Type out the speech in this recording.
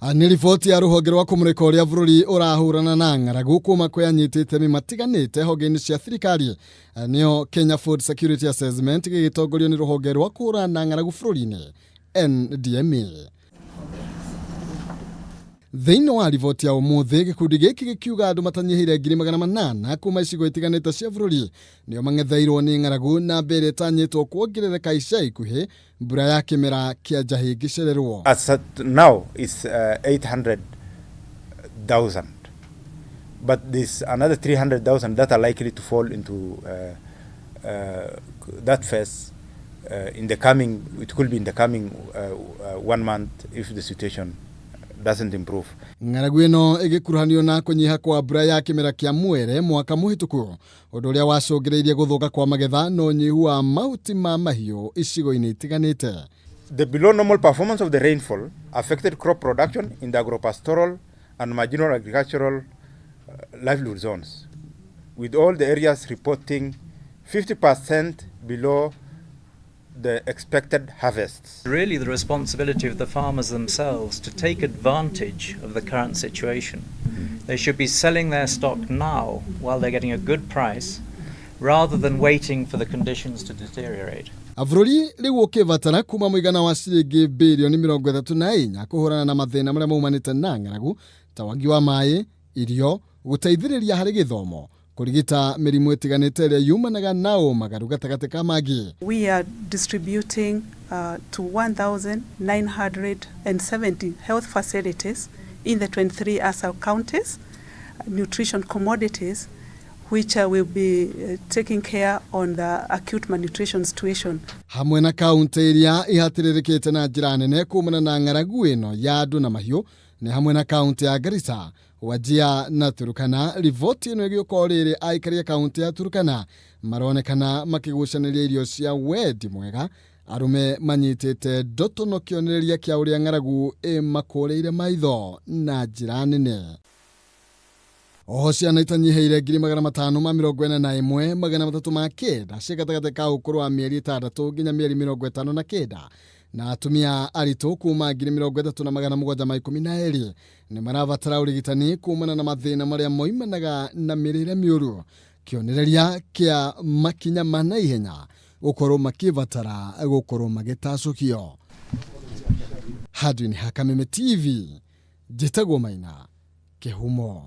Nĩ riboti ya rũhonge rwa kũmũrĩka ũrĩa bũrũri ũrahũrana na ng'aragu kuma kwĩ anyiti itemi matiganĩte honge-inĩ cia thirikari, nĩyo Kenya Food Security Assessment, gĩgĩtongorio nĩ rũhonge rwa kũhũrana na ng'aragu bũrũri-inĩ NDMA. Thĩinĩ wa riboti ya ũmũthĩ, gĩkundi gĩkĩ gĩkiuga andũ matanyihĩire 800,000 kuma icigo itiganĩte cia bũrũri nĩo mang'etheirwo nĩ ng'aragu, na mbere ĩtanyĩtwo kuongerereka ica ikuhĩ mbura ya kĩmera kĩa njahĩ ĩngĩcererwo. As at now it's 800,000, but there's another 300,000 that are likely to fall into that phase in the coming, it could be in the coming 1 month if the situation doesn't improve. Ng'aragu ĩno ĩgĩkuruhanio na kũnyiha kwa mbura ya kĩmera kĩa mwere mwaka mũhĩtũku, ũndũ ũrĩa wacũngĩrĩirie gũthũka kwa magetha na ũnyihu wa mahuti ma mahiũ icigo-inĩ itiganĩte. The below normal performance of the rainfall affected crop production in the agropastoral and marginal agricultural livelihood zones, with all the areas reporting 50% below the expected harvests. Really the responsibility of the farmers themselves to take advantage of the current situation. They should be selling their stock now while they're getting a good price, rather than waiting for the conditions to deteriorate. Bũrũri rĩu ũkĩbatara kuma mũigana wa ciringi birioni 34 kũhũrana na mathĩna marĩa maumanĩte na ng'aragu ta wagi wa maĩ, irio, gũteithĩrĩria harĩ gĩthomo, kũrigita mĩrimũ ĩtiganĩte ĩrĩa yumanaga na ũmagaru gatagatĩ ka mangĩ. We are distributing to 1,970 health facilities in the 23 ASAL counties nutrition commodities, which will be taking care on the acute malnutrition situation. Hamwe na kaunti iria ihatĩrĩrĩkĩte na njĩra nene kumana na ng'aragu ĩno ya andũ na mahiũ nĩ hamwe na kaunti ya Garissa, Wajir na Turkana. Riboti ĩno ĩgĩũka o rĩrĩ aikari a kaunti ya Turkana maronekana makĩgucanĩria irio cia wendi mwega, arũme manyitĩte ndotono, kĩonereria kĩa ũrĩa ng'aragu ĩmakũrĩire maitho na njĩra nene. Oho ciana itanyihĩire 541,309 ciĩ gatagatĩ ka ũkũrũ wa mĩeri 6 nginya mĩeri 59 na atumia aritũ kuma 30,712 nĩ marabatara ũrigitani kumana na mathĩna marĩa moimanaga na mĩrĩre mĩũru, kĩonereria kĩa makinya ma naihenya gũkorwo makĩbatara gũkorwo magĩtacũkio. Handũ-inĩ ha Kameme TV, njĩtagwo Maina Kĩhumo.